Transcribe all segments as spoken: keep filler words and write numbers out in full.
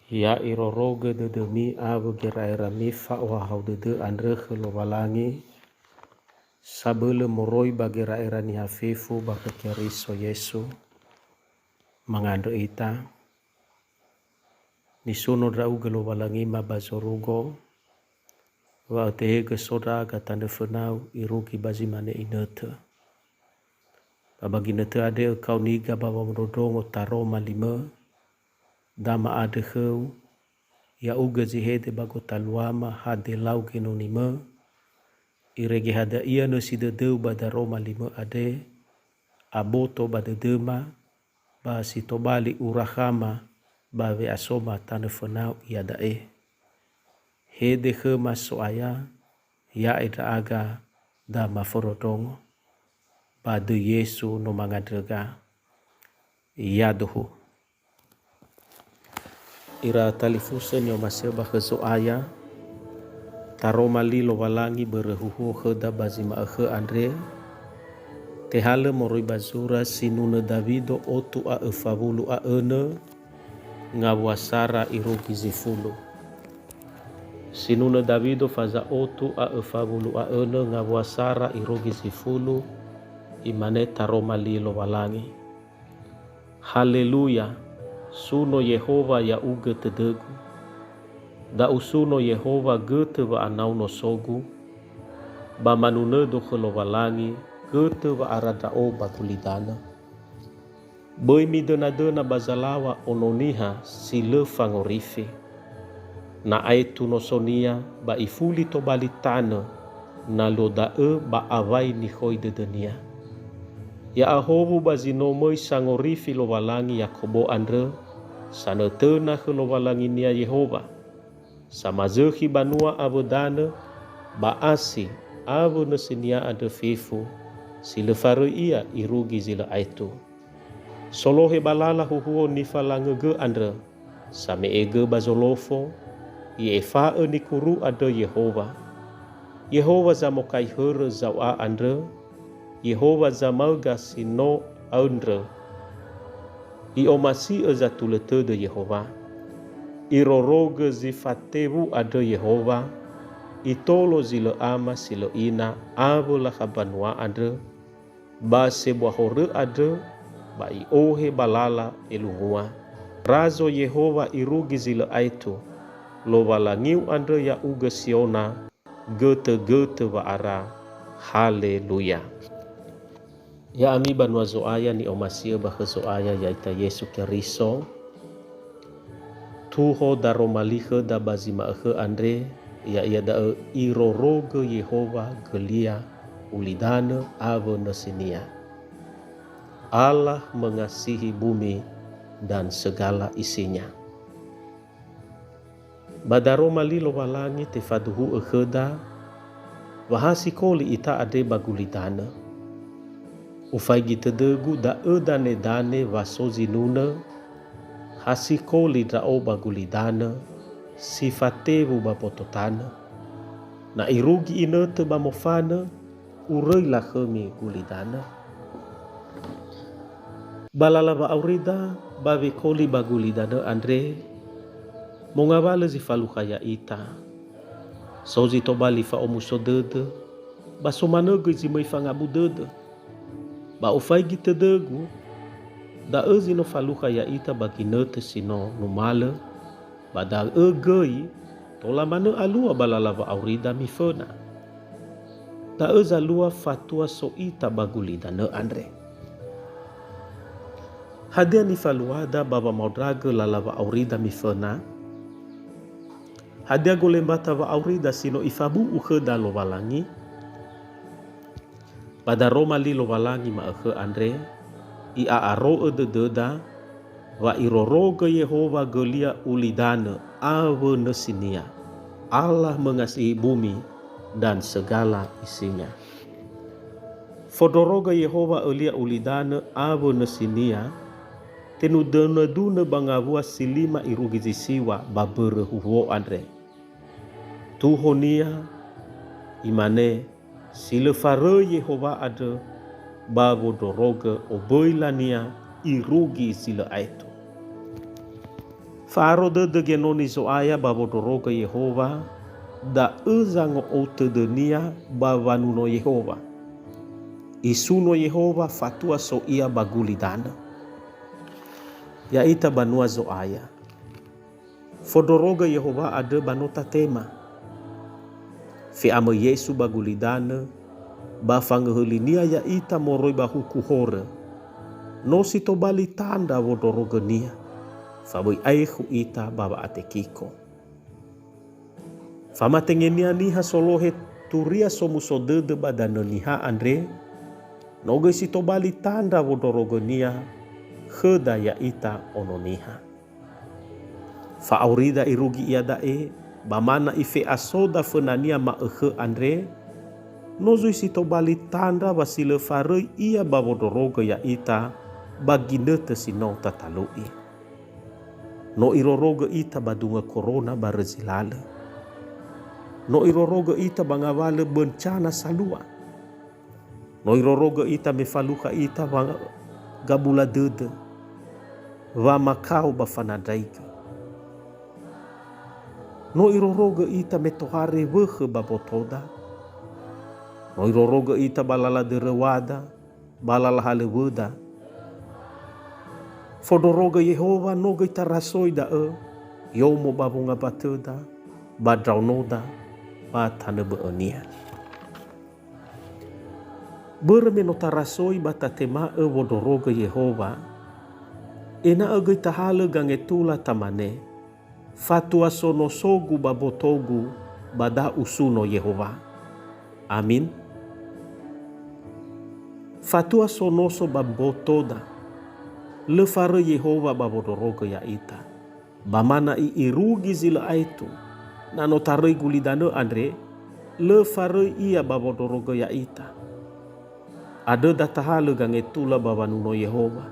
Ya irorogö dödömi awö gera'erami fa'ohahau dödö andrö khö Lowalangi, sabölö moroi ba gera'era niha fefu ba khö Keriso Yesu. Mangandrö ita. Nisuno ndra'ugö Lowalangima ba zorugo, wa ötehegö so ndra'aga tanö fönau irugi ba zi mane inötö. Ba ba ginötö andre ökao niga ba wamondrondrongo taroma limö, da ma'andrö khöu, ya'ugö zi hede ba gotaluama hadia lau genonimö, irege hadia ia nösi dödöu ba daroma limö andre, aboto ba dödöma, ba si tobali urakhama ba we'asoma tanö fönau iada'e. Hede khöma So'aya, ya'e ndra'aga da mafondrondrongo. Ba döi Yesu no mangandröga. Yaduhu. Ira talifusö ni'omasi'ö ba khö Zo'aya, taroma li Lowalangi börö huhuo khöda ba zi ma'ökhö andre, tehalö moroi ba zura Sinunö Dawido otu a öfa wulu a önö, ngawua sara irugi zi fulu. Sinunö Dawido faza otu a öfa wulu a önö ngawua sara irugi zi fulu, imane taroma li Lowalangi. Haleluya! Suno Yehowa ya'ugö tödögu. Da usuno Yehowa götö wa'anau nosogu, ba manunödo khö Lowalangi götö wa'ara ndra'o ba gulidanö. Böi midönadöna ba zalaŵa ono niha si lö fangorifi. Na aetu nosonia ba ifuli tobali tanö, na luo da'ö ba awai nikhoi dödönia. Ya'ahowu ba zi no möi sangorifi Lowalangi Yakobo andrö, sanötöna khö Lowalanginia Yehowa. Samazökhi banua awö danö, ba asi, awö nösinia andrö fefu, si lö faröi ia irugi zi lö aetu. Solohe ba lala huhuo nifalangögö andrö, same'egö ba zolofo, i'efa'ö nikuru andrö Yehowa. Yehowa zamokai hörö zaŵa andrö, Yehowa zamaöga si no aöndrö. I'omasi'ö zatulö tödö Yehowa. Irorogö zi fatewu andrö Yehowa, itolo zi lö ama si lö ina awö lakha banua andrö, ba sebua horö andrö, ba i'ohe ba lala elunguŵa. Razo Yehowa irugi zi lö aetu, Lowalangiu andrö ya'ugö Siona, götögötö wa'ara. Haleluya. Ya'ami banua Zo'aya ni'omasi'ö ba khö Zo'aya ya'ita Yesu Keriso. Tuho daroma li khöda ba zi ma'ökhö andre, ya'ia da'ö irorogö Yehowa gölia ulidanö awö nösinia. Allah mengasihi bumi dan segala isinya. Ba daroma li Lowalangi tefaduhu'ö khöda, wa ha sikoli ita andre ba gulidanö. Ufaigi tödögu da'ö danedane wa so zinunö, ha sikoli ndra'o ba gulidanö, si fatewu ba mboto tanö. Na irugi inötö ba mofanö, uröi lakhömi gulidanö. Ba lala wa'aurida ba wekoli ba gulidanö andre, mongawalö zi falukha ya'ita. So zi tobali fa'omuso dödö, ba so manö göi zi möi fangabu dödö. Ba ufaigi tödögu, da'ö zi no falukha ya'ita ba ginötö si no numalö, ba da'ö göi tola manö alua ba lala wa'aurida miföna. Da'ö zalua fatua so ita ba gulidanö andre. Hadia nifaluada ba wamaondragö lala wa'aurida miföna? Hadia golembata wa'aurida si no ifabu'u khöda Lowalangi? Ba daroma li Lowalangi ma'ökhö andre, i'a'aro'ö dödöda, wa irorogö Yehowa gölia ulidanö awö nösinia. Allah mengasihi bumi dan segala isinya. Fondrorogö Yehowa ölia ulidanö awö nösinia, tenudönödunö ba ngawua si lima irugi zi siŵa ba mbörö huhuo andre. Tuhonia, imane, si lö faröi Yehowa andrö ba wondrorogö oböilania irugi zi lö aetu. Fa'aro dödö genoni Zo'aya ba wondrorogö Yehowa, da'ö zango'ou tödönia ba wanuno Yehowa. Isuno Yehowa fatua so ia ba gulidanö. Ya'ita banua Zo'aya. Fondrorogö Yehowa andrö ba no tatema. Fe'amöi Yesu ba gulidanö, ba fangöhölinia ya'ita moroi ba huku horö. No si tobali tandra wondrorogönia, fa böi aekhu ita ba wa'atekiko. Famatengenia niha solohe Turia Somuso Dödö ba danö niha andre, no göi si tobali tandra wondrorogönia khöda ya'ita ono niha. Fa'aurida irugi iada'e, ba ma na ife'asoda fönania ma'ökhö andre, no zui si tobali tandra wa si lö faröi ia ba wondrorogö ya'ita ba ginötö si no tatalu'i. No irorogö ita ba dungö korona ba rözi lalö. No irorogö ita ba ngawalö böncana salua. No irorogö ita me falukha ita wa gabula dödö, wa makao ba fanandraigö. No irorogö ita me tohare wökhö ba botoda. No irorogö ita ba lala döröwada, ba lala halöwöda. Fondrorogö Yehowa no göi tarasoi da'ö, yomo ba wongambatöda, ba ndraonoda, ba tanö bö'önia. Börö me no tarasoi ba tatema'ö wondrorogö Yehowa, ena'ö göi tahalö gangetula tamane, "Fatua so nosogu ba botogu, ba da usuno Yehowa." Amin. Fatua so noso ba botoda, lö faröi Yehowa ba wondrorogö ya'ita. Ba ma na'i irugi zi lö aetu, na no taröi gulidanö andre, lö faröi ia ba wondrorogö ya'ita. Andrö da tahalö gangetula ba wanuno Yehowa.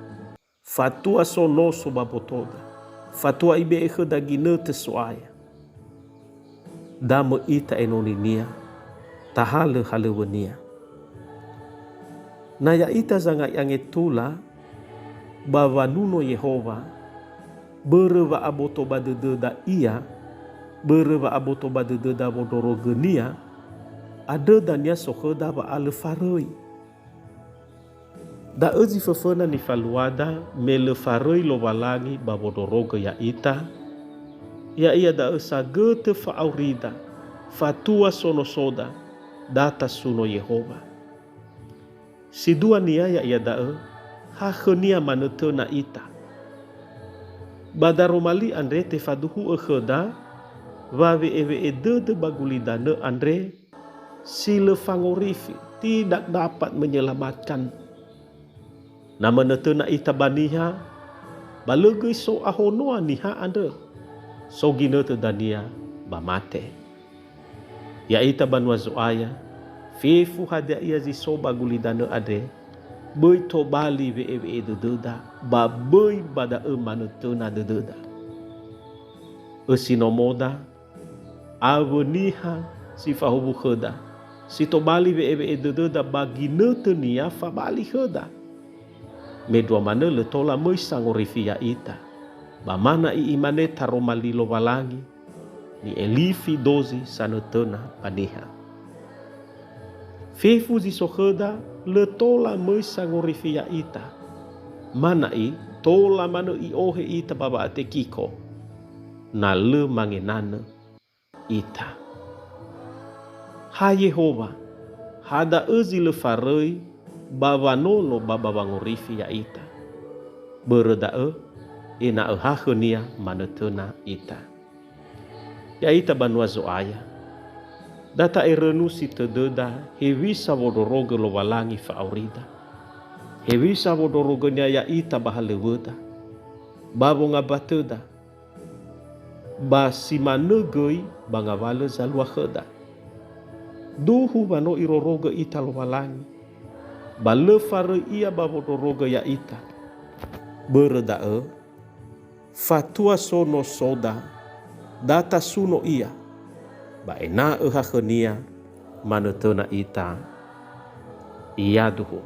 Fatua so noso ba botoda, fatua ibe'e khöda ginötö So'aya. Da möi ita enoninia, tahalö halöwönia. Na ya'ita zangai angetula ba wanuno Yehowa, börö wa'aboto ba dödöda Ia, börö wa'aboto ba dödöda wondrorogönia, andrö dania so khöda wa'alö faröi. Da'ö zi föföna nifaluada me lö faröi Lowalangi ba wondrorogö ya'ita, ya'ia da'ö sagötö fa'aurida, fatua so nosoda, da tasuno Yehowa. Si duania ya'ia da'ö, ha khönia manötöna ita. Ba daroma li andre tefaduhu'ö khöda, wa we'ewe'e dödö ba gulidanö andre, si lö fangorifi, tidak dapat menyelamatkan. Na manötöna ita ba niha, ba lö göi so ahonoa niha andrö, so ginötö dania ba mate. Ya'ita banua Zo'aya, fefu hadia ia zi so ba gulidanö andre, böi tobali we'ewe'e dödöda, ba böi ba da'ö manötöna dödöda. Ösi nomoda, awö niha si fahuwu khöda, si tobali we'ewe'e dödöda ba ginötönia fabali khöda. Mendrua manö lö tola möi sangorifi ya'ita, ba ma na'i imane taroma li Lowalangi, ni'elifi dozi sanötöna ba niha. Fefu zi so khöda lö tola möi sangorifi ya'ita, ma na'i tola manö i'ohe ita ba wa'atekiko, na lö mangenanö ita. Ha Yehowa, ha da'ö zi lö faröi ba wanono ba ba wangorifi ya'ita. Börö da'ö, ena'ö ha khönia manötöna ita. Ya'ita banua Zo'aya. Da ta'erönusi tödöda hewisa wondrorogö Lowalangi fa'aurida. Hewisa wondrorogönia ya'ita ba halöwöda, ba wongambatöda, ba si manö göi ba ngawalö zalua khöda. Duhu wa no Irorogö ita Lowalangi, ba lö faröi Ia ba wondrorogö ya'ita. Börö da'ö, fatua so nosoda, da tasuno Ia, ba ena'ö ha khö-Nia manötöna ita. Yaduhu.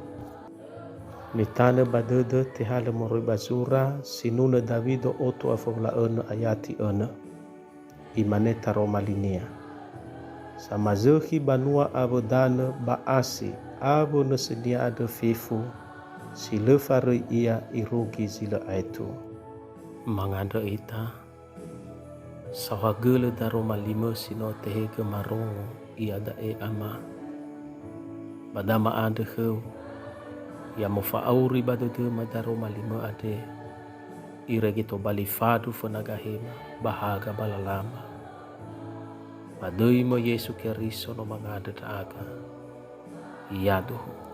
Nitanö ba dödö tehalö moroi ba zura sinunö Dawido otu afowulo a önö ayati önö. Imane taroma linia, "Samazökhi banua awö danö ba asi awö nösönia andrö fefu, si lö faröi ia irugi zi lö aetu." Mangandrö ita, saohagölö daroma limö si no tehegö marongo iada'e, Ama. Ba da ma'andrö khöu, ya mofa'auri ba dödöma daroma limö andre, irege tobali fandru föna gahema ba haga ba lalama. Ba döi-Mö Yesu Keriso no mangandrö ndra'aga. Yaduhu.